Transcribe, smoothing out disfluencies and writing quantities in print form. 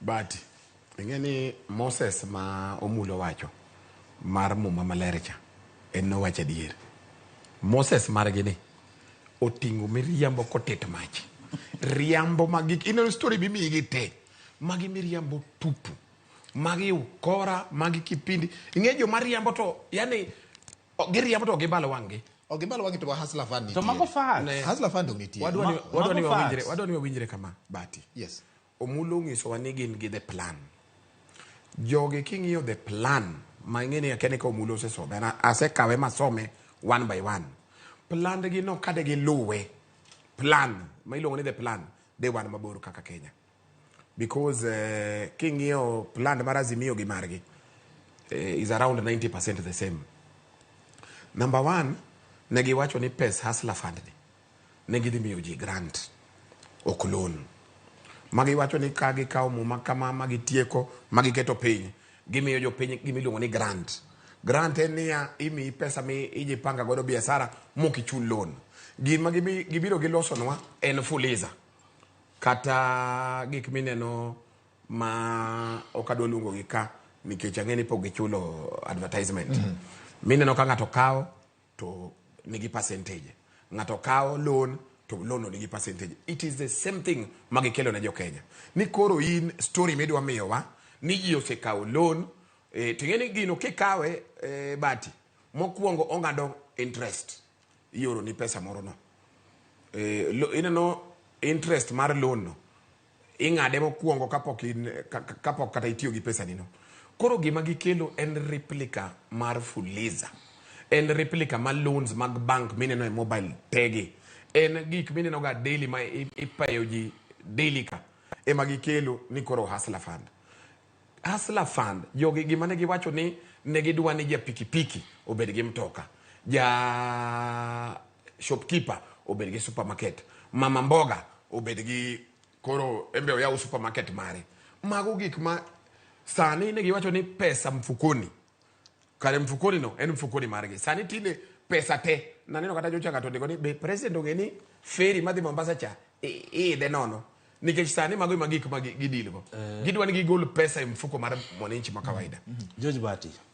But ing'e ni Moses ma omulo wacho mar muma maler cha en nowacho adier. Moses margi ni oting'o miriambo kotet mach. Riambo mag gik ineno story mimiyigi te. Magi miriambo tupu. Magi ukora, magi kipindi. Ing'e joma riambo to yani giriambo to gibalo wang'gi. Ok gibal wang'i to wa Hustler Fund nitie. To mago facts. Hustler Fund ok nitie. Wadwa ni wadwa ni Mago wawinjre, facts. wadwa ni wawinjre kama Bati. Yes. Omulo onyisowa ni gin gi the plan. Jogi king'iyo the plan ma ing'e ni akia ni ka Omulo osesome, an asekawe masome one by one. Plan gi no kade giluwe, plan ma iluongo ni the plan, de wan mabor kaka Kenya. Because king'iyo plan mar Azimio gi margi is around 90% the same. Number one, ne giwacho ni pes Hustler Fund ni ne gidhi miyo ji grant ok loan. Ma giwacho ni ka gikawo muma kama ma gitieko ma giketo piny, gimiyo jopiny gima iluongo ni grant. Grant en niya, imiyi pesa mi ijipanga godo biashara mok ichul loan. Gima gibiro gilosonwa en fuliza kata gik mineno ma ok adwa luongo gi ka nikech ang'e ni pok gichulo advertisement. Mineno ka ng'ato kawo to nigi percentage. Ng'ato kawo loan to loan no nigi percentage. It is the same thing ma gikelo ne jo Kenya. Ni koro in story midwa miyowa ni ji osekawo loan to ing'e ni gino kikawe Bati mokwongo ong'ado interest ioro ni pesa moro no. Ineno interest mar loan no ing'ade mokwongo kapok in kapok kata itiyo gi pesa ni no. Koro gima gikelo en replica mar Fuliza. En replica mar loans mag bank mineno e mobile tegi. En gik mineno ga daily ma ipayo ji daily ka ema gikelo ni koro Hustler Fund. Hustler Fund, jogi gima ne giwacho ni ne gidwa ni ja pikipiki obed gi mtoka, ja shopkeeper obed gi supermarket, mama mboga obed gi koro embe oyaw supermarket mare. Mago gik ma sani ne giwacho ni pesa mfukoni. Kare mfukoni no en mfukoni margi. Sani tinde pesa te. Naneno kata nyocha ng'ato ondiko ni be president ong'e ni ferry madhi Mombasa cha iidhe nono. Nikech sani mago ema gik ma gidil go. Gidwa ni gigol pesa e mfuko mar mwananchi ma kawaida. George Bati.